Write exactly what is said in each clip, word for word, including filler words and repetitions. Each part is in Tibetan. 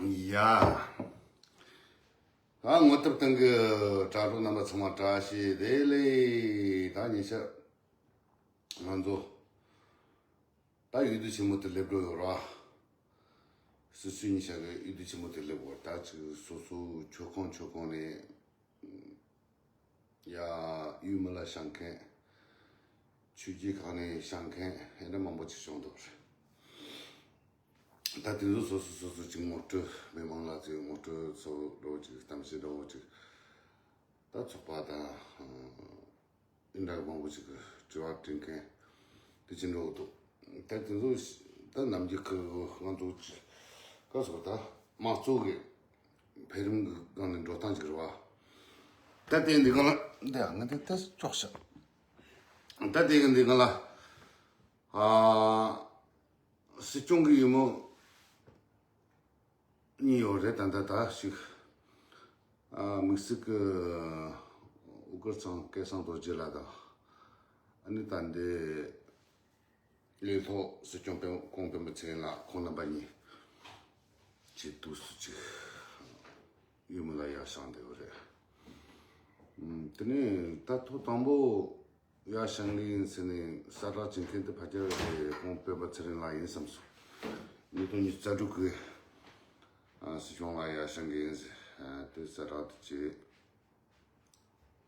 ཡ། ད་ངོ་དེབ་སྟེང་གི་དྲ་གྲོགས་རྣམ་པ་ཚང་མ་བཀྲ་ཤིས་བདེ་ལེགས། ད་ཉེ་ཆར་ང་ཚོ་ད་འོས་བསྡུ་ཆེན་མོ་དེ་སླེབས་འགྲོ་ཡོད་ར། སྲིད་སྤྱི་གཉིས་ཆ་གི་འོས་བསྡུ་ཆེན་མོ་དེ་སླེབས་འོ། ད་ཅིག་སོ་སོ་ཆོལ་ཁོངས་ཆོལ་ཁོངས་ནས། ཡ། འོས་མི་ལ་བཞེངས་མཁན། ཆོས་བརྒྱུད་ཁག་ནས་བཞེངས་མཁན་ཨེ་འདྲ་མང་པོ་ཅིག་བྱུང་འདུག་རེད། ད་དེ་ཚོ་སོ་སོ་སོ་སོ་ཅིག་ངོ་སྤྲོད། མི་མང་ལ་ཅིག་ངོ་སྤྲོད་ཚོ་འདྲ་བོ་ཅིག་གཏམ་བཤད་འདྲ་བོ་ཅིག་ད་ཚོགས་པ་དང་། ཨེ་འདྲ་མང་པོ་ཅིག་གི་དྲི་བ་དྲི་མཁན་དེ་ཅི་འདྲ་བོ་འདུག་ད་དེ་ཚོ་ད་ནམ་རྒྱུན་ཁུར་ང་ཚོ་ཅིག་ག་སོགས་ད་དམངས་གཙོ་གི་འཕེལ་རིམ་གྱི་སྒང་ནས་འགྲོ་སྟངས་ཅིག་རེད་བ། ད་དེ་འདི་གང་ལ་འདི་ཡང་ང་འདི་ཏེ་ཅོག་ཤག་ད་དེ་གི་འདི་གང་ལ་ཨ་སྲིད་སྐྱོང་གི་འོས་མི་གཉིས་ཡོད་རེད། ད་ད་ད་ཞིག་ཨ་དམིགས་བསལ་གི་ཨོ་དཀར་ཚང་སྐལ་བཟང་རྡོ་རྗེ་ལགས་དང་། ཨ་ནི་ད་འདི་ལས་ཐོག་སྲིད་སྐྱོང་སྤེན་ཁོང་སྤེན་པ་ཚེ་རིང་ལགས་ཁོང་རྣམ་པ་གཉིས་ཀྱི་དུས་སུ་ཅིག་འོས་མི་ལ་ཡར་བཞེངས་བསྡད་ཡོད་རེད། ཨུམ། དེ་ནས་ད་ཐོག་དང་པོ་ཡར་བཞེངས་གི་ཡིན་ཟེར་ནས་གསལ་བསྒྲགས་བྱེད་མཁན་དེ་ཕལ་ཆེར་དེ་ཁོང་སྤེན་པ་ཚེ་རིང་ལགས་ཡིན་བསམ་སོང་། ཉིས་སྟོང་ཉི་ཤུ་རྩ་དྲུག་གི་ཨ་སྲིད་སྐྱོང་ལ་ཡར་བཞེངས་གི་ཡིན་ཟེར་ཨ་དེ་གསལ་བསྒྲགས་དེ་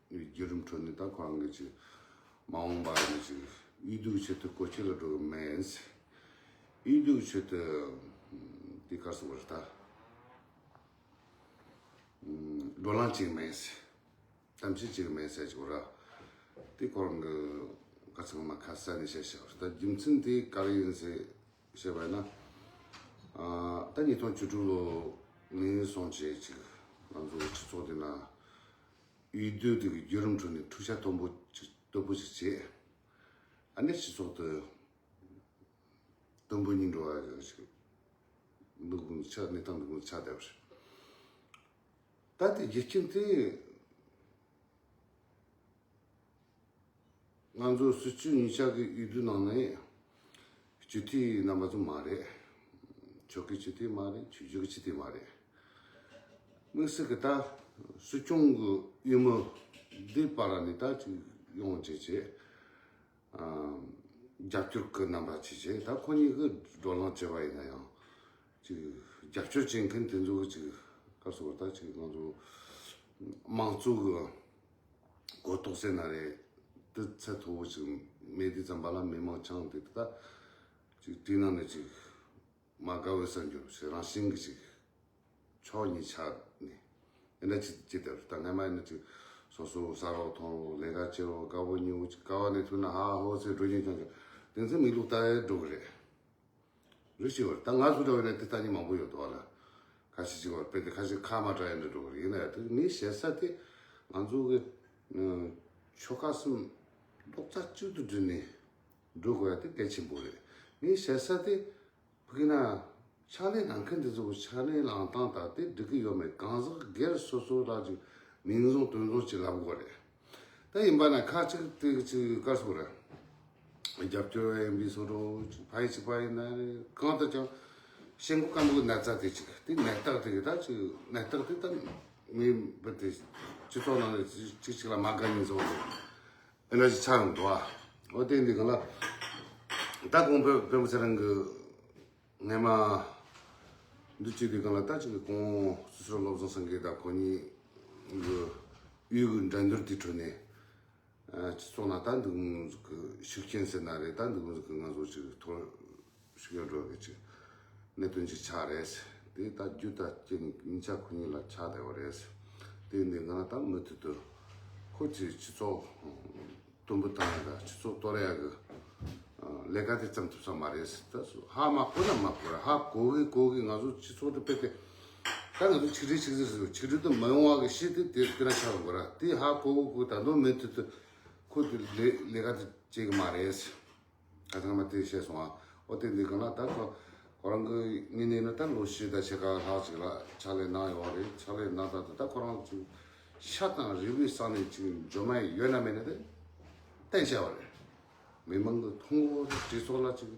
བྱས། བརྒྱུད་རིམ་ཁྲོད་ནས་ད་ཁོ་རང་གིས་ཅིག་མ་འོངས་པ་ནས་ཅིག་འོས་བསྡུའི་ཆེད་དུ་སྐོར་སྐྱོད་ལ་འགྲོ་གི་མེད། འོས་བསྡུའི་ཆེད་དུ་དེ་ག་རེ་ཟེར་དགོས་རེད་ད། བགྲོ་གླེང་བྱེད་ཀྱི་མེད། གཏམ་བཤད་བྱེད་ཀྱི་མེད་ཟེར་གྱི་རེད། དེ་ཁོ་རང་གིས་ག་ཚོད་མ་ཁ་གསལ་ནས་བཤད་བཞག་རེད། ད་རྒྱུ་མཚན་དེ་ག་རེ་ཡིན་ཟེར་བཤད་པ་ཡིན་ན། ཨ་ད་ཉིས་སྟོང་བཅུ་དྲུག་ལོ་ནས་བཟུང་བྱས་ཅིག་ང་ཚོ་སྤྱི་ཚོགས་དེ་ན། འོས་བསྡུ་དེ་གི་བརྒྱུད་རིམ་ཁྲོད་ནས་འཁྲུག་ཆ་དོད་པོ་ཅིག་དོད་པོ་ཅིག་བྱས། ཨ་ནི་སྤྱི་ཚོགས་དེ་དུམ་བུ་གཉིས་འགྲོ་བ་ཞིག་འདུག་ཆ་གནས་སྟངས་འདུག་ཆ་བསྡད་པ་རེད། ད་དེ་རྒྱུ་རྐྱེན་དེ་ང་ཚོ་སྲིད་སྤྱི་གཉིས་ཆ་གི་འོས་བསྡུ་ནང་ནས་སྤྱི་འཐུས་རྣམ་པ་ཚོ་མ་རེད། ཆོལ་ཁའི་སྤྱི་འཐུས་མ་རེད། ཆོས་བརྒྱུད་ཀྱི་སྤྱི་འཐུས་མ་རེད། དམིགས་བསལ་གྱི་ད་སྲིད་སྐྱོང་གི་འོས་མི་འདི་བར་ནས་ད་ཅིག་ཡོང་བྱས་བྱས། ཨ་རྒྱབ་སྐྱོར་གྱི་རྣམ་པ་བྱས་བྱས་ད་ཁོ་གཉིས་ཀྱིས་བགྲོ་གླེང་བྱས་པ་ཡིན་ན་ཡང་། ཅིག་རྒྱབ་སྐྱོར་བྱེད་མཁན་དེ་ཚོ་གི་ཅིག་སྐབས་སུ་ད་ཅིག་ང་ཚོ་དམངས་གཙོ་གི་གོ་རྟོགས་ཟེར་ན་རེད། དེ་ཚད་མཐོ་བོ་ཅིག་མེད་དུས་ཙམ་པ་ལ་མི་མང་ཆང་དེ་ད་ཅིག་དེའི་ནང་ནས་ཅིག་མ་དགའ་བའི་གསར་འགྱུར་ཞིག་རང་བཞིན་གྱི་ཅིག་ཕྱོགས་གཉིས་ཆགས་ནས་ཨེ་འདྲ་ཅིག་ཅིག་དེར་ད་སྔ་མ་ཡིན་ན་ཅིག་སོ་སོ་ཟ་རོགས་འཐུང་རོགས་ལས་ཀ་བྱེད་རོགས་དགའ་བོ་ཉེ་བོ་ཅིག་ཀ་བ་ནས་ཐུག་ན་ཧ་ཧོ་ཟེར་འགྲོ་ཉེ་ཀྱང་ཀྱང་དེ་ཚོ་མི་ལུགས་ལྟ་ཡས་འགྲོ་གི་རེད། རེ་ཞིག་བར་ད་ང་ཚོ་འདྲ་བ་ནས་དེ་ལྟ་ཉེ་མང་པོ་ཡོད་དོ་ལ། ཁ་ཤས་ཅིག་བར་དཔེ་དེ་ཁ་ཤས་ཁ་མ་བྲལ་ཡས་འདྲ་འགྲོ་གི་རེད། ཡིན་ན་ཡང་དེ་ངས་བཤད་ས་དེ་ང་ཚོ་གི་ཆོལ་ཁ་གསུམ་རྡོག་རྩ་གཅིག་ཏུ་བསྒྲིལ་ནས་འགྲོ་དགོས་ཡ་དེ་གལ་ཆེན་པོ་རེད། ངས་བཤད་ས་དེ། ཕ་གི་ན་ཕྱག་ལས་གནང་མཁན་དེ་ཚོ་ཕྱག་ལས་གནང་སྟངས་དང་དེ་འགྲིག་གི་ཡོད་མེད་གང་ཟག་སྒེར་སོ་སོ་ལ་ཅིག་མིང་བཟང་དོན་བཟང་ཅིག་ལབ་དགོས་རེད། ད་ཡིན་པ་ན་ཁ་ཅིག་དེ་ཅིག་བཀར་སོང་རེད། རྒྱབ་སྐྱོར་ཨེམ་བི་སོ་འགྲོ་ཅིག་ཕ་ཡི་ཅིག་པ་ཡིན་ན་རེད། གང་ལྟར་ཀྱང་ཤེས་མགོ་སྐམ་མགོ་ན་ཚ་དེ་ཅིག་དེ་ནད་རྟགས་དེ་ད་ཅིག་ནད་རྟགས་དེ་ད་མི་འབུ་དེ་སྤྱི་ཚོགས་ནང་ནས་ཅིག་ཅིག་ལ་མ་དགའ་ཉིན་བཟང་རེད། ཨེ་འདྲ་ཞིག་ཆགས་ཡོང་འདུག་ཨ། འོ་དེ་འདི་གང་ལ། ད་གོང་འཕེལ་འཕེལ་མི་ཚེ་རིང་གི་ངས་མ། འདི་བྱས་དུས་གང་ལ་ད་ཅིག་གི་གོང་སྲིད་ཟུར་བློ་བཟང་སེང་གེ་དང་ཁོ་གཉིས་ཀྱི་ཡུལ་གྱི་འགྲན་བསྡུར་དེ་ཁྲོད་ནས། སྤྱི་ཚོགས་ནང་ད་འདུག་གི་ཤུགས་རྐྱེན་ཟེར་ན་རེད། ད་འདུག་གི་ང་ཚོ་ཅིག་ཐོར། ཤུགས་ཡོད་འགྲོ་གི་ཅིག་གནད་དོན་ཅིག་ཆགས་རེད། དེ་ད་རྒྱུ་ད་རྐྱེན་གཉིས་ཆ་ཁོ་གཉིས་ལ་ཆགས་བསྡད་པ་རེད། དེ་འདི་ང་ད་མུ་མཐུད་དུ་ཁོ་ཅིག་སྤྱི་ཚོགས་དུམ་བུ་བཏང་ཡ་ད་སྤྱི་ཚོགས་གཏོར་ཡ་གི་ལས་ཀ་དེ་ཙམ་ཐུབ་ས་མ་རེད། ད་ཧ་མ་གོ་ན་མ་གོ་ར་ཧ་གོ་གི་གོ་གི་ང་ཚོ་སྤྱི་ཚོགས་དེ་དཔེ་དེ་ད་ང་ཚོ་ཆིག་སྒྲིལ་ཆིག་སྒྲིལ་ཟེར་ཆིག་སྒྲིལ་དུ་མ་ཡོང་བ་གི་ཤེས་དེ་དེ་དེ་ར་ཆགས་ཡོང་གི་ར་དེ་ཧ་གོ་གི་གོ་ད་དུང་མུ་མཐུད་དུ་ཁོ་དེ་ལས་ལས་ཀ་དེ་བྱེད་གི་མ་རེད། ད་ཚང་མ་དེ་བཤད་སོང་ཨ། ཨོ་དེ་འདི་གང་ལ་ད་ཁོ་ཁོ་རང་གི་ངེས་ནས་ན་ད་ལོ་བཞི་དང་ཕྱེད་ཀ་ལྷག་ཅིག་ལ་ཕྱག་ལས་གནང་ཡོང་བ་རེད། ཕྱག་ལས་གནང་ད་ད་ད་ཁོ་རང་ཅིག་ཤ་དང་རུས་པའི་གསེང་ནས་ཅིག་འཇོན་མ་ཡོད་ན་མེད་ན་དེ་བསྟན་བྱས་པ་རེད། མི་མང་གི་མཐོང་བ་རེད། གྲོས་ཚོགས་ལ་ཅིག་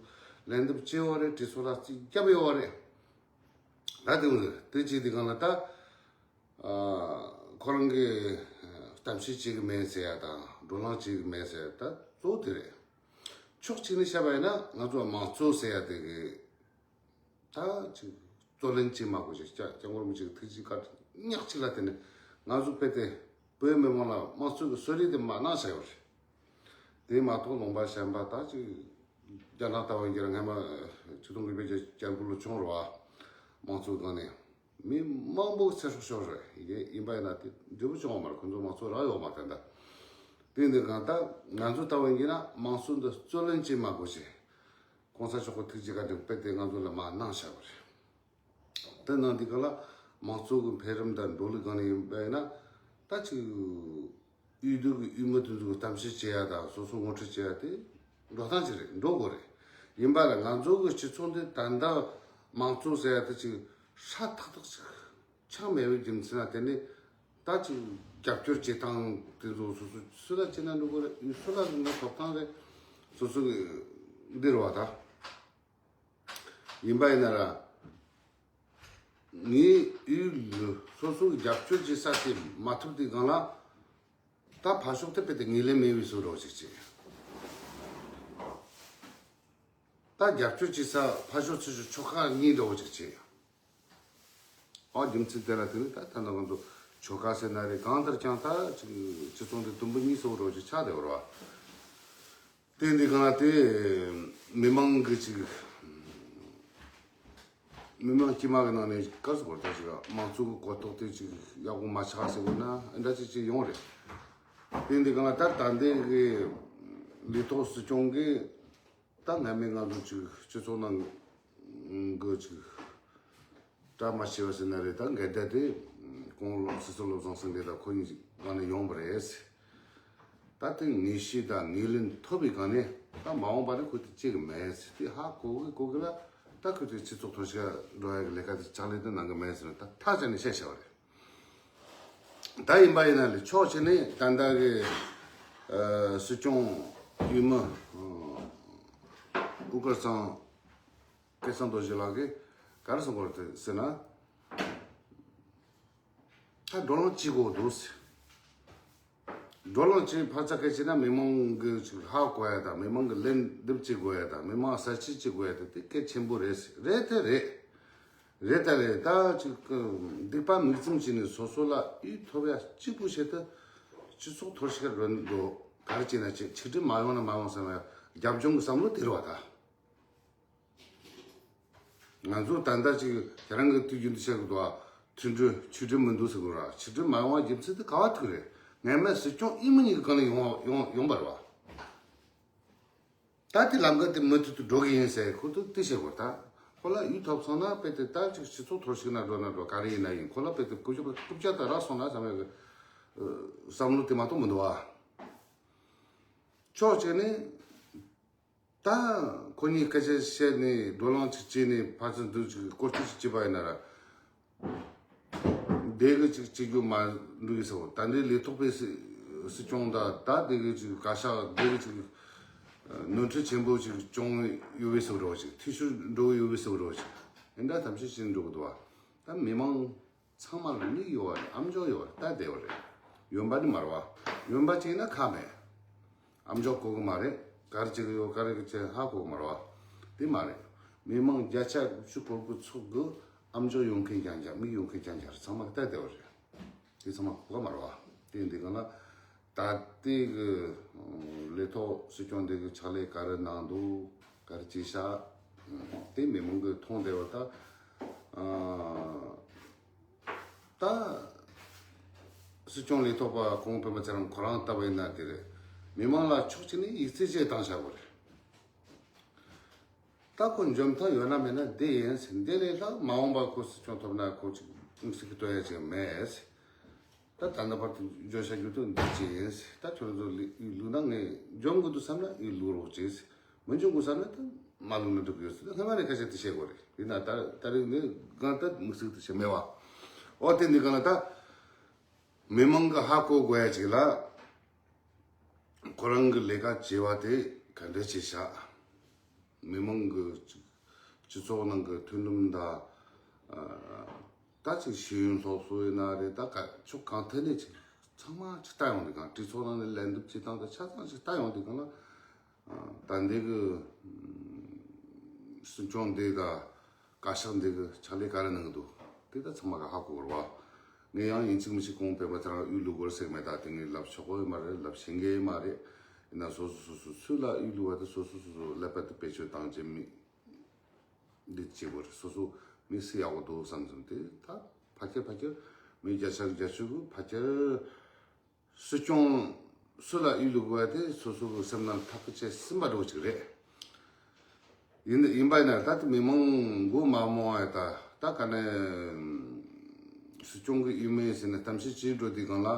ལན་འདེབས་བྱས་པ་རེད། གྲོས་ཚོགས་ལ་ཅིག་རྒྱབ་ཡོད་པ་རེད། ད་ ད་དེ་འོང་དེ་བྱས་དེ་གང་ལ་ད། ཨ། ཁོ་རང་གི་གཏམ་བཤད་བྱེད་གི་མེད་ཟེར་ཡ་དང་བགྲོ་གླེང་བྱེད་གི་མེད་ཟེར་ཡ་ད་གཙོ་བོ་དེ་རེད། ཕྱོགས་གཅིག་ནས་བཤད་པ་ཡིན་ན་ང་ཚོ་དམངས་གཙོ་ཟེར་ཡ་དེ་གི་ད་ཅིག་རྩོད་ལེན་བྱེད་མ་དགོས་ཅིག་སྐྱབས་སྐྱབས་མགོན་རིན་པོ་ཆེ་གི་ཐུགས་རྗེ་བཀའ་དྲིན་ཉག་གཅིག་ལ་བརྟེན་ནས་ང་ཚོ་དཔེ་དེ་བོད་མི་མང་ལ་དམངས་གཙོ་གི་གསོལ་རས་དེ་མ་གནང་བྱ་ཡོད་རེད། དེ་མ་གཏོགས་ལུང་པ་གཞན་པ་ད་ཅིག་རྒྱ་ནག་ལྟ་བུ་ཡིན་གྱི་ར་སྔ་མ་ཆིག་སྟོང་དགུ་བརྒྱ་བརྒྱད་ཅུ་གྱ་དགུ་ལོ་བྱུང་རེད་བ། དམངས་གཙོ་སྒང་ནས་མི་མང་པོ་ཚེ་སྲོག་ཤོར་རེད། ཡིན་པ་ཡིན་ན་དེ་འབྲས་བུ་བྱུང་བ་མ་རེད། ཁོ་ཚོ་དམངས་གཙོ་རག་ཡོད་མ་རེད་ད། དེ་འདི་གང་ལྟར་ང་ཚོ་ལྟ་བུ་ཡིན་གྱི་ན་དམངས་གཙོ་འདི་རྩོད་ལེན་བྱེད་མ་དགོས་ཞེས། གོང་ས་མཆོག་གི་ཐུགས་རྗེ་བཀའ་དྲིན་དཔེ་དེ་ང་ཚོ་ལ་མ་གནང་བྱ་བ་རེད། དེ་ནང་འདི་ག་ལ་དམངས་གཙོ་གི་འཕེལ་རིམ་དང་འགྲོ་ལུགས་སྒང་ནས་ཡིན་པ་ཡིན་ན་ད་ཅིག་འོས་བསྡུ་གི་འོས་མི་དེ་ཚོ་གི་གཏམ་བཤད་བྱེད་ཡ་དང་སོ་སོ་ངོ་སྤྲོད་བྱེད་ཡ་དེ་འགྲོ་སྟངས་ཅིག་རེད། འགྲོ་དགོས་རེད། ཡིན་པ་ལ་ང་ཚོ་གི་སྤྱི་ཚོགས་འདི་ད་ལྟ་དམངས་གཙོ་ཟེར་ཡ་དེ་ཅིག་སྲ་ཐག་ཐག་ཅིག་ཆགས་མེད་པའི་རྒྱུ་མཚན་ལ་བརྟེན་ནས་ད་ཅིག་རྒྱབ་སྐྱོར་བྱེད་སྟངས་དེ་ཚོ་སོ་སོ་སུ་ལ་བྱེད་ན་འགྲོ་དགོས་རེད། སུ་ལ་ཡིན་ན་ཐོབ་ཐང་རེད། སོ་སོ་གི་འདིར་བ་ད། ཡིན་པ་ཡིན་ན་ར། ངའི་ཡུལ་སོ་སོའི་རྒྱབ་སྐྱོར་བྱེད་ས་དེ་མ་ཐུབ་དུས་སྒང་ལ། ད་ཕར་ཕྱོགས་དེ་དཔེ་དེ་ངོས་ལེན་མེད་པའི་བཟོ་འདྲ་བོ་ཅིག་བྱས། ད་རྒྱབ་སྐྱོར་བྱེད་ས་ཕར་ཕྱོགས་ཚུར་ཕྱོགས་ཆོལ་ཁ་གཉིས་འདྲ་བོ་ཅིག་བྱས། ཨོ་རྒྱུ་མཚན་དེ་ལ་དེ་ནི་ད་ད་ནང་ང་ཚོ་ཆོལ་ཁ་ཟེར་ན་རེད། གང་ལྟར་ཀྱང་ད་ཅིག་སྤྱི་ཚོགས་འདི་དུམ་བུ་གཉིས་བཟོ་འདྲ་བོ་ཅིག་ཆགས་བསྡད་ཡོད་རེད་བ། དེ་འདི་གང་ལ་དེ་མི་མང་གི་ཅིག་མི་མང་དཀྱུས་མ་གི་ནང་ནས་ག་རེ་ཟེར་དགོས་རེད། ད་ཅིག་དམངས་གཙོ་གི་གོ་རྟོགས་དེ་ཅིག་ཡག་པོ་མ་ཆགས་ཟེར་དགོས་ན་འདྲ་ཅིག་ཅིག་ཡོང་རེད། དེ་འདི་གང་ལ་ད་ད་ལྟའི་གི་ལས་ཐོག་སྲིད་སྐྱོང་གི་ད་སྔ་མའི་ང་ཚོ་ཅིག་སྤྱི་ཚོགས་ནང་གི་ཅིག་བཀྲ་མ་ཤིས་པ་ཟེར་ན་རེད། ད་འགལ་ཟླ་དེ་ཁོང་སྲིད་ཟུར་བློ་བཟང་སེང་གེ་དང་ཁོ་གཉིས་སྒང་ནས་ཡོང་བ་རེད། ད་དེ་ངེས་ཤེས་དང་ངོས་ལེན་ཐོབ་པའི་སྒང་ནས་ད་མ་འོངས་པ་ནས་ཁོ་དེ་བྱེད་གི་མེད་ཟེར། དེ་ཧ་གོ་གི་གོ་གི་ལ་ད་ཁོ་དེ་སྤྱི་ཚོགས་འཐོར་ཞིག་འགྲོ་ཡ་གི་ལས་ཀ་དེ་ཕྱག་ལས་དེ་གནང་གི་མེད་ཟེར་ན་ད་ཐག་བཅད་ནས་བཤད་བྱ་བ་རེད། ད་ཡིན་པ་ཡིན་ན་ལས་ཕྱོགས་གཅིག་ནས་ད་ལྟ་གི་ཨ་སྲིད་སྐྱོང་འོས་མི་ཨ་དབུ་དཀར་ཚང་སྐལ་བཟང་རྡོ་རྗེ་ལགས་ཀྱིས་ག་རེ་གསུང་གི་ཡོད་རེད་ཟེར་ན། ད་བགྲོ་གླེང་བྱེད་དགོས་འདུག་ཟེར། བགྲོ་གླེང་བྱེད་ཕར་ཚ་གལ་ཆེ་ན་མི་མང་གི་ཅིག་ཧ་གོ་ཡ་དང་མི་མང་གི་ལན་འདེབས་བྱེད་དགོས་ཡ་དང་མི་མང་གསལ་བཤད་བྱེད་དགོས་ཡ་དེ་དེ་གལ་ཆེན་པོ་རེད་ཟེར། རེད་དེ་རེད། རེད་ད་རེད། ད་ཅིག་སྡིག་པ་མིག་བཙུམ་བྱས་ནས་སོ་སོ་ལ་ཡིད་ཐོབ་ཡ་གཅིག་པུ་བྱེད་དུ་སྤྱི་ཚོགས་འཐོར་ཞིག་རོལ་འགྲོ་ག་རེ་བྱས་ན་བྱེད། ཆིག་སྒྲིལ་མ་ཡོང་ན་མ་ཡོང་བསམ་ཡ་རྒྱབ་ལྗོངས་ཀྱི་བསམ་བློ་དེ་རེད་བ་ད། ང་ཚོ་ད་ལྟ་ཅིག་ཁྱེད་རང་གི་དུས་རྒྱུན་དུ་བཤད་གི་འདུག་ཨ། མཐུན་སྒྲིལ་ཆིག་སྒྲིལ་མི་འདུག་ཟེར་གི་ར། ཆིག་སྒྲིལ་མ་ཡོང་བ་རྒྱུ་མཚན་དེ་ག་བ་ཐུག་རེད། སྔས་མ་སྲིད་སྐྱོང་འོས་མི་གཉིས་ཀྱི་སྒང་ལ་ཡོང་བ་ཡོང་ཡོང་པ་རེད་བ། ད་དེ་ལམ་ཁ་དེ་མུ་མཐུད་དུ་འགྲོ་གི་ཡིན་ཟེར་ཁོ་ཚོ་དེ་བཤད་དགོས། ད་ཁོ་ལ་ཡུལ་ཐོབ་སོང་ན་དཔེ་དེ་ད་ཅིག་སྤྱི་ཚོགས་འཐོར་ཞིག་ན་འགྲོ་ན་འགྲོ་ག་རེ་ཡིན་ན་ཡིན། ཁོ་ལ་དཔེ་དེ་རྐུབ་ཀྱག་རྐུབ་ཀྱག་ད་རག་སོང་ན་བསམ་ཡག་གི་བསམ་བློ་དེ་མ་གཏོགས་མི་འདུག་བ། ཕྱོགས་གཅིག་ནས། ད་ཁོ་གཉིས་སྐད་ཆ་བཤད་ནས་བགྲོ་གླེང་ཅིག་བྱས་ནས་ཕར་ཚུར་འདུག་ཅིག་སྐོར་སྐྱོད་ཅིག་བྱས་པ་ཡིན་ན་ར། དེ་གི་ཅིག་བྱེད་རྒྱུ་མ་འགྲོ་གི་ཟེར་བ། ད་འདི་ལས་ཐོག་པའི་སྲིད་སྲིད་སྐྱོང་ད་ད་དེ་གི་ཅིག་བཀའ་ཤག་དེ་གི་ཅིག་ནོར་འཁྲུལ་ཆེན་པོ་ཅིག་བྱུང་ཡོད་པའི་བཟོ་འདྲ་བ་ཅིག་འཐུས་ཤོར་འགྲོ་གི་ཡོད་པའི་བཟོ་འདྲ་བ་ཅིག་དེ་འདྲ་ཐམས་ཅད་བྱས་ནས་འགྲོ་གི་འདུག་བ། ད་མི་མང་། ཚང་མ་ལ་མིག་ཡོད་པ་རེད། ཨམ་ཅོག་ཡོད་པ་རེད། ལྟ་བསྡད་པ་རེད། ཡོད་པ་ནི་མ་རེད་བ། ཡོད་པ་ཅིག་ན་ཁག་མེད། ཨམ་ཅོག་གོ་གི་མ་རེད། ག་རེ་བྱེད་གི་ཡོད་ག་རེ་བྱེད་ཧ་གོ་གི་མ་རེད་བ། དེ་མ་རེད། མི་མང་བརྒྱ་ཆ་དགུ་བཅུ་གོ་དགུ་ཚོགས་གི་ཨམ་ཅོག་ཡོད་མཁན་རྐྱང་རྐྱང་མིག་ཡོད་མཁན་རྐྱང་རྐྱང་རེད། ཚང་མ་ལྟ་བསྡད་པ་རེད། དེ་ཚང་མ་གོ་གི་མ་རེད་བ། དེ་འདི་ག་ན་ད་ལྟའི་གི་ལས་ཐོག་སྲིད་སྐྱོང་འདི་གི་ཕྱག་ལས་ག་རེ་གནང་འདུག་ག་རེ་བྱས་ཤག་དེ་མི་མང་གི་མཐོང་བསྡད་པ་ད། ད་སྲིད་སྐྱོང་ལས་ཐོག་པ་ཁོང་པད་མ་ཚེ་རིང་ཁོ་རང་ལྟ་བུ་ཡིན་ན་དེ་རེད། མི་མང་ལ་ཕྱོགས་གཅིག་ནས་ཡིག་ཚད་བཅད་བཏང་བཞག་པ་རེད། ད་ཁོ་འཇོན་ཐང་ཡོད་ན་མེད་ན་འདི་ཡིན་ཟེར། འདི་ལས་ལྷག་མ་འོངས་པ་ཁོ་སྲིད་སྐྱོང་ཐོབ་ན་ཁོ་ཅིག་དམིགས་བསལ་གྱི་སྟོན་ཡ་ཅིག་མེད་ཟེར། ད་ད་ལྟ་བར་དུ་འཇོན་བྱ་རྒྱུ་དེ་འདི་ཅིག་ཡིན་ཟེར། ད་ཁྱོད་ཚོ་ལུགས་ན་ངས་འཇོན་དགོས་འདུག་བསམ་ན་ཡིན་ལུགས་རོགས་ཅིག་ཟེར། མི་འཇོན་དགོས་བསམ་ན་ད་མ་ལུགས་ན་འགྲིག་གི་ཡོད་ཟེར། ད་སྔ་མ་ནས་སྐད་ཆ་དེ་བཤད་དགོས་རེད། ཡིན་ན་ད་ད་རིང་ནས་གང་ལྟར་དམིགས་བསལ་དེ་བཤད་མེད་བ། ཨོ་དེ་འདི་ག་ལ་ད་མི་མང་གི་ཧ་གོ་དགོས་ཡ་ཅིག་ལ། ཁོ་རང་གི་ལས་ཀ་བྱེད་པ་དེ་ག་འདྲ་བྱས་ཤག་མི་མང་གི་སྤྱི་ཚོགས་ནང་གི་མཐུན་སྒྲིལ་དང་ ད་ཅིག་ཤེས་ཡོན་སློབ་གསོ་ཡིན་ན་རེད། ད་ག་ཕྱོགས་གང་ཐད་ནས་ཅིག་ཚང་མ་ཅིག་ལྟ་ཡོང་དུས་གང་། གྲོས་ཚོགས་ནང་ནས་ལན་འདེབས་བྱེད་སྟངས་དང་ཆ་ཚང་ཅིག་ལྟ་ཡོང་དུས་གང་ལ། ད་འདི་གི་སྲིད་སྐྱོང་འདི་ག་བཀའ་ཤག་འདི་གི་ཕྱག་ལས་ག་རེ་གནང་གི་འདུག། དེ་ད་ཚང་མ་ག་ཧ་གོ་བ་རེད་བ། ངས་ཡང་ཡིན་གཅིག་མིན་གཅིག་གོང་སྤེན་པ་ཚེ་རིང་ཨུ་ལུ་སྒོར་ཟེར་མེད། ད་དེ་ངས་ལབ་ཆོག་གི་མ་རེད། ལབ་ཤེས་ཀྱི་མ་རེད། ཡིན་ན་སོ་སོ་སོ་སོ་སུ་ལ་ཨུ་ལུ་བ་དེ་སོ་སོ་སོ་སོ་ཀླད་པ་དེ་བེད་སྤྱོད་བཏང་བྱེད་མི་འདི་བྱེད་དགོས་རེད། སོ་སོ་མི་སུ་ཡག་པོ་འདུག་བསམ་བསམ་དེ་ད་ཕལ་ཆེར་ཕལ་ཆེར་མི་བརྒྱ་ཆ་བརྒྱད་ཅུ་གི་ཕལ་ཆེར་སྲིད་སྐྱོང་སུ་ལ་ཨུ་ལུ་དགོས་པ་དེ་སོ་སོ་གི་སེམས་ནང་ཐག་གི་བཅད་ཟིན་པ་འདྲ་བོ་ཅིག་རེད། ཡིན་ཡིན་པ་ཡིན་ན་ད་དེ་མི་མང་མགོ་མ་རྨོངས་ཡ། ད་ད་ག་ནས་སྲིད་སྐྱོང་གི་ཨུ་མི་ཟེར་ནས་གཏམ་བཤད་བྱེད་འགྲོ་དུས་གང་ལ།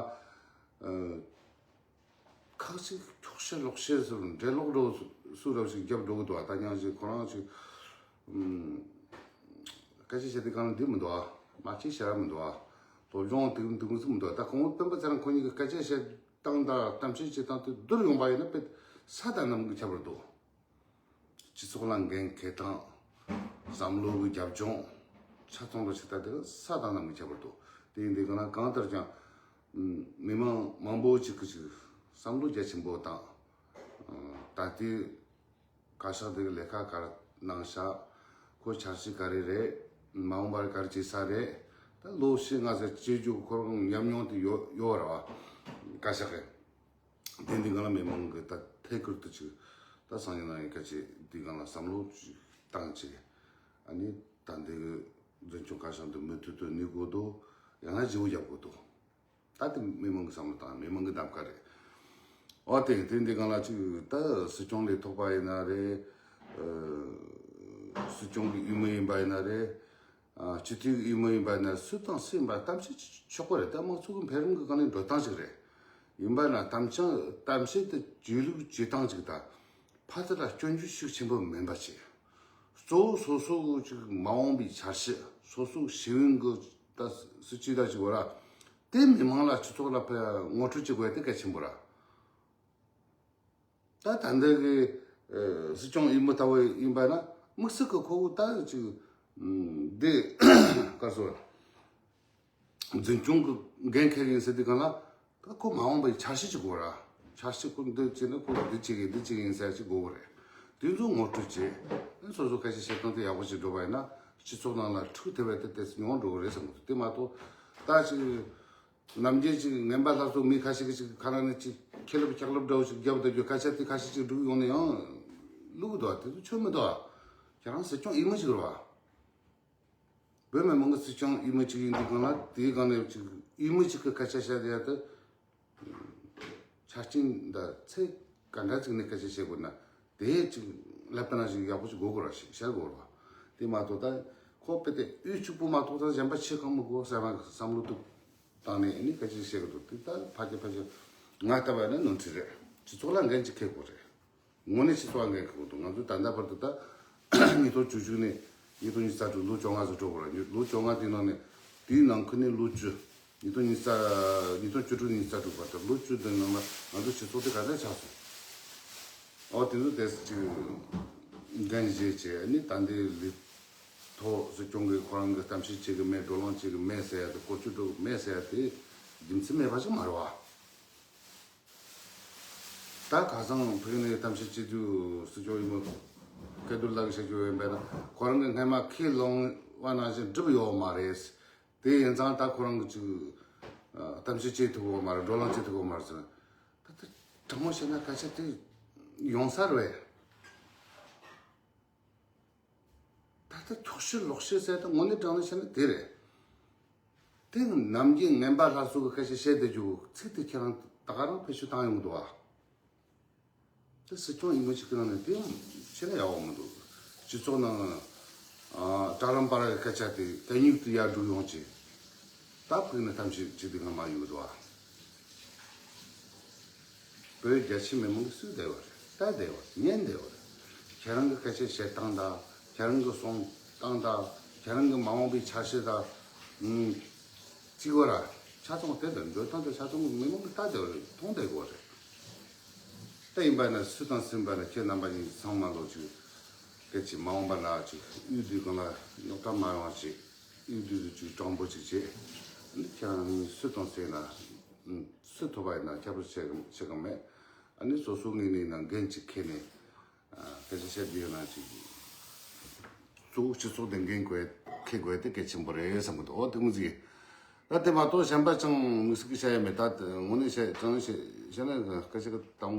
ཁག་ཅིག་འཁྱོག་བཤད་ལོག་བཤད་ཟེར་འགྲེལ་ལོག་འགྲོ་སུ་རབ་ཞིག་རྒྱབ་འགྲོ་གི་འདུག། ད་ཉང་ཞིག་ཁོ་རང་ཞིག་ཨུམ། སྐད་ཆ་བཤད་དུས་གང་འདི་མི་འདུག་ཨ། མ་གཅིག་བཤད་ར་མི་འདུག་ཨ། སློབ་སྦྱོང་དེ་འདུག་ཟེར་མི་འདུག། ད་ཁོང་སྤེན་པ་ཚེ་རིང་ཁོ་གཉིས་ཀྱི་སྐད་ཆ་བཤད་སྟངས་དང་གཏམ་བཤད་བྱེད་སྟངས་དེ་བསྡུར་ཡོང་པ་ཡིན་ན་དཔེ་ས་དང་གནམ་གྱི་ཁྱད་པར་འདུག། སྤྱི་ཚོགས་ལ་འགན་འཁྱེར་སྟངས། བསམ་བློ་གི་རྒྱབ་ལྗོངས་ཆ་ཚང་དུ་ཞིག་ལྟ་དེ་ས་དང་གནམ་གྱི་ཁྱད་པར་འདུག། དེ་ཡིན་དུས་གང་ན་གང་ལྟར་ཀྱང་མི་མང་མང་པོ་ཅིག་གི་ཅིག་བསམ་བློ་རྒྱ་ཆེན་པོ་བཏང་། ད་ལྟའི་བཀའ་ཤག་དེ་གི་ལས་ཀ་ག་རེ་གནང་ཤག། ཁོ་འཆར་གཞི་ག་རེ་རེད། མ་འོངས་པར་ག་རེ་བྱེད་ས་རེད། ད་ལོ་བཞི་ལྔ་ཙམ་བྱེད་རྒྱུ་ཁོ་རང་ཉམས་མྱོང་དེ་ཡོད་ཡོད་ར་བ། བཀའ་ཤག་གི། དེ་འདི་ག་ལ་མི་མང་གི་ད་ཐད་ཀར་དུ་ཅིག་ད་སང་ཉིན་གནངས་ཉིན་སྐད་ཆ་འདི་ག་ལ་བསམ་བློ་ཅིག་བཏང་ཅིག། ཨ་ནི་ད་འདི་གི་འཛིན་སྐྱོང་བཀའ་ཤག་འདི་མུ་མཐུད་དུ་གནས་དགོས་འདུག། ཡང་ན་བརྗེ་པོ་རྒྱབ་དགོས་འདུག། ད་དེ་མི་མང་གི་བསམ་བློ་དང་མི་མང་གི་གདམ་ག་རེད། འོ་དེ་དེ་འདི་ག་ལ་ཅིག་ད་སྲིད་སྐྱོང་ལས་ཐོག་པ་ཡིན་ན་རེད། ཨ་སྲིད་སྐྱོང་གི་འོས་མི་ཡིན་པ་ཡིན་ན་རེད། ཨ་སྤྱི་འཐུས་ཀྱི་འོས་མི་ཡིན་པ་ན་སུ་དང་སུ་ཡིན་པ་གཏམ་བཤད་ཆོག་གི་རེད། ད་དམངས་གཙོ་གི་འཕེལ་རིམ་གྱི་སྒང་ནས་འགྲོ་སྟངས་ཤིག་རེད། ཡིན་པ་ན་གཏམ་བཤད་གཏམ་བཤད་དེ་བརྗོད་ལུགས་བརྗོད་སྟངས་ཅིག་དང་། ཕར་ཚུར་ལ་སྐྱོན་བརྗོད་ཤུགས་ཆེན་པོ་མིན་པ་བྱས། གཙོ་བོ་སོ་སོ་གི་ཅིག་མ་འོངས་པའི་འཆར་གཞི། སོ་སོ་ཤེས་ཡོན་གྱི་ད་སྲིད་ཇུས་ད་ཅིག་བོ་ར། དེ་མི་མང་ལ་སྤྱི་ཚོགས་ལ་ཕར་ངོ་སྤྲོད་བྱེད་དགོས་དེ་གལ་ཆེན་པོ་ར། ད་ད་འདི་གི་ཨ་སྲིད་སྐྱོང་འོས་མི་ལྟ་བུ་ཡིན་པ་ན་དམིགས་བསལ་གྱི་ཁོ་བོ་ད་ཅིག་ཨ་འདི་ག་སོ་འཛིན་སྐྱོང་གི་འགན་འཁྱེར་ཡིན་ཟེར་དུས་གང་ལ་ད་ཁོ་མ་འོངས་པའི་འཆར་གཞི་ཅིག་དགོས་ར། འཆར་གཞི་ཁོ་འདི་བྱས་ན་ཁོ་འདི་བྱེད་གི་འདི་བྱེད་གི་ཡིན་ཟེར་ཅིག་དགོས་གི་རེད། དེ་ཚོ་ངོ་སྤྲོད་བྱས། སོ་སོ་སྐད་ཆ་བཤད་སྟངས་དེ་ཡག་པོ་ཞིག་འགྲོ་བ་ཡིན་ན་སྤྱི་ཚོགས་ནང་ལ་འཁྲུག་ཐེབས་པ་དེ་ཏོག་ཙམ་ཉུང་འགྲོ་གི་རེད་བསམ་གི་འདུག། དེ་མ་གཏོགས་ད་ཅིག་ནམ་རྒྱུན་ཅིག་ངན་པ་སླར་གསོ་མི་ཁ་ཤས་ཀྱིས་ཅིག་ཁ་ནང་ནས་ཅིག་ཁེ་ལབ་ཁྱག་ལབ་འདྲ་བོ་ཞིག་རྒྱབ་བསྡད་རྒྱུ་སྐད་ཆ་དེ་ཁ་ཤས་ཅིག་སྒྲུག་ཡོང་ན་ཡང་བླུག་གི་འདུག་བ། དེ་ཚོ་ཆོ་མི་འདུག་བ། ཁྱེད་རང་སྲིད་སྐྱོང་འོས་མི་ཞིག་རེད་བ། བོད་མི་མང་གི་སྲིད་སྐྱོང་འོས་མི་གཅིག་ཡིན་དུས་གང་ལ་དེའི་སྒང་ནས་ཅིག་འོས་མི་གཅིག་གི་སྐད་ཆ་བཤད་ཡ་དེ། ཆ་རྐྱེན་འདི་ཚེ་ག་འདྲ་ཅིག་ནས་སྐད་ཆ་བཤད་དགོས་ན་དེ་ཅིག་ཀླད་པ་ནང་ཞིག་ཡག་པོ་ཅིག་དགོས་དགོས་ར་ཞིག་བཤད་དགོས་ར། དེ་མ་གཏོགས་ད་ཁོ་དཔེ་དེ་འོས་གཅིག་པུ་མ་གཏོགས་ད་གཞན་པ་ཆེ་གང་མི་དགོས་ཟེར་བ་བསམ་བློ་འདུག་བཏང་ནས་ཨ་ནི་སྐད་ཆ་བཤད་གི་འདུག། དེ་ད་ཕ་གི་ཕ་གི་ང་ལྟ་བ་ནི་ནོར་འཁྲུལ་རེད། སྤྱི་ཚོགས་ལ་འགན་ཅིག་འཁྱེར་དགོས་རེད། དངོས་གནས་སྤྱི་ཚོགས་ལ་འགན་འཁྱེར་དགོས་འདུག། ང་ཚོ་ད་ལྟ་བར་དུ་ད་ཉིས་སྟོང་བཅུ་གཅིག་ནས་ཉིས་སྟོང་ཉི་ཤུ་རྩ་དྲུག་ལོ་བཅོ་ལྔ་ཙམ་འགྲོ་བར་ཉོ། ལོ་བཅོ་ལྔ་དེའི་ནང་ནས་དེའི་ནང་ཁུལ་ནས་ལོ་བཅུ། ཉིས་སྟོང་ཉི་ཤུ་རྩ། ཉིས་སྟོང་བཅུ་དྲུག་ཉི་ཤུ་རྩ་དྲུག་བར་དུ་ལོ་བཅུ་དེའི་ནང་ལ་ང་ཚོ་སྤྱི་ཚོགས་དེ་ག་འདྲ་ཆགས་སོང་། ཨོ་དེ་ཚོ་དེ་ཅིག་འགན་བཞེས་བྱས་ནི་ད་ལྟའི་ལས་ཐོག་སྲིད་སྐྱོང་གིས་ཁོ་རང་གི་གཏམ་བཤད་བྱེད་གི་མེད། བགྲོ་གླེང་བྱེད་གི་མེད་ཟེར་ཡ་དེ། སྐོར་སྐྱོད་འགྲོ་གི་མེད་ཟེར་ཡ་དེ་རྒྱུ་མཚན་མེད་པ་ཞིག་མ་རེད་བ། ད་ཁ་སང་ཕ་གི་ནས་གཏམ་བཤད་བྱེད་དུས་སྲིད་སྐྱོང་འོས་མི་སྐལ་རྡོར་ལགས་ཀྱིས་བཤད་རྒྱུ་ཡིན་པས་ན། ཁོ་རང་གིས་སྔས་མ་ཁས་བླངས་པ་ནང་བཞིན་འགྲུབ་ཡོད་མ་རེད། དེ་ཡིན་ཙང་ད་ཁོ་རང་གིས་ཅིག་ཨ་གཏམ་བཤད་བྱེད་ཐུབ་ཡོད་མ་རེད། བགྲོ་གླེང་བྱེད་ཐུབ་ཡོད་མ་རེད་ཟེར། ད་ལྟ་དྲང་མོ་བཤད་ན་སྐད་ཆ་དེ་ཡོང་ས་རེད། ད་ལྟ་འཁྱོག་བཤད་ལོག་བཤད་ཟེར་ད་དངོས་གནས་དྲང་གནས་བཤད་ན་དེ་རེད། དེ་ནམ་རྒྱུན་ངན་པ་སླར་གསོ་གི་སྐད་ཆ་བཤད་བསྡད་རྒྱུ་ཚིག་དེ་ཁྱེད་རང་ད་ག་རང་བེད་སྤྱོད་བཏང་ཡོང་གི་འདུག་ཨ། དེ་སྲིད་སྐྱོང་འོས་མི་གཅིག་གི་ནང་ནས་དེ་ཡང་བཤད་ན་ཡག་པོ་མི་འདུག། སྤྱི་ཚོགས་ནང་ཨ་དྲ་ལམ་པར་གི་སྐད་ཆ་དེ་གད་སྙིགས་དེ་ཡར་སྒྲུག་ཡོང་ཅིག། ད་ཕུགས་ནས་གཏམ་བཤད་བྱེད་དུས་སྔ་མ་ཡོད་འདུག་ཨ། བོད་རྒྱ་ཆེ་མི་མང་གིས་སུས་བསྡད་པ་རེད། ད་བསྡད་པ་རེད། ཉན་བསྡད་པ་རེད། ཁྱེད་རང་གི་སྐད་ཆ་བཤད་སྟངས་དང་། ཁྱེད་རང་གི་གསུང་སྟངས་དང་། ཁྱེད་རང་གི་མ་འོངས་པའི་འཆར་གཞི་དང་། ཨུམ། གཅིག་པ་ར། ཆ་ཚང་དེ་དང་འགྲོ་སྟངས་དེ་ཆ་ཚང་གི་མི་མང་གིས་ད་བསྡད་པ་རེད། མཐོང་བསྡད་དགོས་རེད། ད་ཡིན་པ་ན་སུ་དང་སུ་ཡིན་པ་ན་ཁྱེད་རྣམ་པ་གཉིས་ཚང་མ་ལོ་ཅིག་སྐད་ཅིག་མ་འོངས་པ་ལ་ཅིག་དབུས་དུས་གང་ལ་རྙོག་དྲ་མ་ཡོང་བ་ཅིག། ཡུལ་དུས་དུ་ཅིག་དྲང་པོ་ཅིག་བྱེད། ཁྱེད་རང་སུ་དང་ཟེར་ན། སུ་ཐོབ་པ་ཡིན་ན་ཁྱད་པར་བྱེད་གི་བྱེད་གི་མེད། ཨ་ནི་སོ་སོ་ངོས་ནས་ན་འགན་ཅིག་འཁྱེར་ནས། སྐད་ཆ་བཤད་རྒྱུ་ཡོད་ན་ཅིག་གཙོ་བོ་སྤྱི་ཚོགས་དེ་འགན་དགོས་འཁྱེར་དགོས་དེ་གལ་ཆེན་པོ་རེད་བསམ་གི་འདུག་འོ་དེ་མོ་ཟིག་ད་དེ་མ་གཏོགས་གཞན་པ་ཅང་དམིགས་བསལ་གི་བཤད་ཡ་མེད། ད་དངོས་གནས་བཤད་ཅང་བཤད་བཤད་ན་སྐད་ཆ་གི་དང་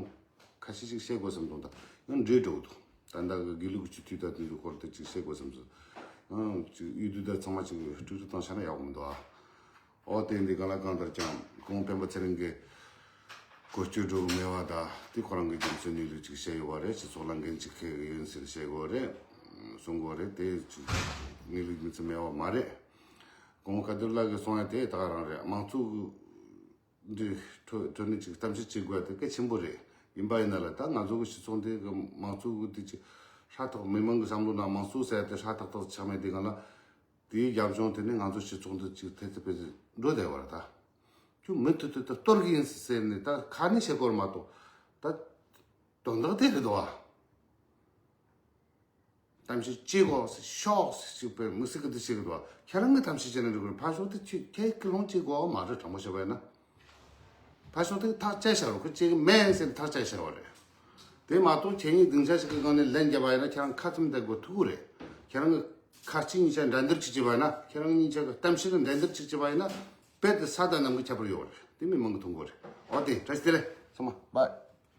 ཁ་ཤས་ཅིག་བཤད་དགོས་བསམ་དོན་དག་ཡང་འདྲེས་འགྲོ་གི་འདུག་ད་ལྟ་གི་དགེ་ལུགས་ཀྱི་དུས་དང་དུས་ཀྱི་སྐོར་དུ་ཅིག་བཤད་དགོས་བསམ་སོང་། ཡང་ཅིག་ཡུལ་དུས་དང་ཚང་མ་ཅིག་དཀྲུག་དཀྲུག་བཏང་བྱས་ན་ཡག་མི་འདུག་ཨ། འོ་དེ་འདི་གང་ལ་གང་ལྟར་ཀྱང་གོང་སྤེན་པ་ཚེ་རིང་གི་གོ་སྐྱོད་འགྲོ་གི་མེད་པ་དང་དེ་ཁོ་རང་གི་རྒྱུ་མཚན་གནས་ལུགས་ཅིག་བཤད་ཡོད་པ་རེད། སྤྱི་ཚོགས་ལ་འགན་ཅིག་འཁྱེར་གི་ཡིན་ཟེར་བཤད་དགོས་རེད། གསུང་དགོས་རེད། དེ་ཅིག་གནས་ལུགས་རྒྱུ་མཚན་མེད་པ་མ་རེད། གོང་བཀའ་བསྡུར་ལགས་ཀྱིས་གསུང་ཡ་དེ་ད་ག་རང་རེད། མང་གཙོ་གི་འདི་ཁྲོད་ཁྲོད་ནས་ཅིག་གཏམ་བཤད་བྱེད་དགོས་དེ་གལ་ཆེན་པོ་རེད། ཡིན་པ་ཡིན་ན་ལ་ད་ང་ཚོ་གི་སྤྱི་ཚོགས་འདི་གི་མང་གཙོ་གི་དེ་ཅིག་ཧྲ་ཐག་མི་མང་གི་བསམ་བློ་ནང་མང་གཙོ་ཟེར་དེ་ཧྲ་ཐག་ཐག་ཆགས་མེད་དེ་གང་ལ་དེའི་རྒྱབ་ལྗོངས་དེ་ནས་ང་ཚོ་སྤྱི་ཚོགས་འདི་ཅིག་ཐེ་ཐེ་ཕེ་ཕེ་འགྲོ་བསྡད་པ་རེད་ད། ཁྱོད་མུ་མཐུད་དུ་ད་གཏོར་གི་ཡིན་ཟེར་ནས་ད་ཁ་ནས་བཤད་དགོས་རེད་མ་གཏོགས་ད་དོན་དག་དེ་རེད་དོ་ཨ། གཏམ་བཤད་བྱེད་དགོས་ཟེར་ཤོག་ཟེར་ཅིག་པའི་དམིགས་བསལ་གི་འདི་བཤད་གི་འདུག་ཁྱེད་རང་གི་གཏམ་བཤད་བྱས་ན་འགྲིག་གི་རེད། ཕར་ཕྱོགས་དེ་ཁྱོད་ཁྱེད་ཀྱི་ལོང་བྱེད་དགོས་མ་རེད། དྲང་པོ་བཤད་པ་ཡིན་ན། ཕར་ཕྱོགས་དེ་ཐག་བཅད་བཞག་རོགས། ཁོ་བྱེད་གི་མེད་ཟེར་ཐག་བཅད་བཞག་པ་རེད། དེ་མ་གཏོགས་ཁྱེད་གཉིས་སྡིངས་ཆ་ཞིག་གི་སྒང་ནས་ལན་བརྒྱབ་པ་ཡིན་ན་ཁྱེད་རང་ཁ་ཙུམ་བསྡད་དགོས་ཐུག་གི་རེད། ཁྱེད་རང་གི་ཁ་ལྕེ་གཉིས་ཆ་འགྲན་བསྡུར་ཅིག་བྱས་པ་ཡིན་ན་ཁྱེད་རང་གཉིས་ཆ་གི་གཏམ་བཤད་ལ་འགྲན་བསྡུར་ཅིག་བྱས་པ་ཡིན་ན་རྦད་དེ་ས་དང་གནམ་གྱི་ཁྱད་པར་ཡོད་རེད། དེ་མི་མང་གི་མཐོང་གི་རེད། འོ་དེ་བཀྲ་ཤིས་བདེ་ལེགས་ཚང་མ་བཱའི།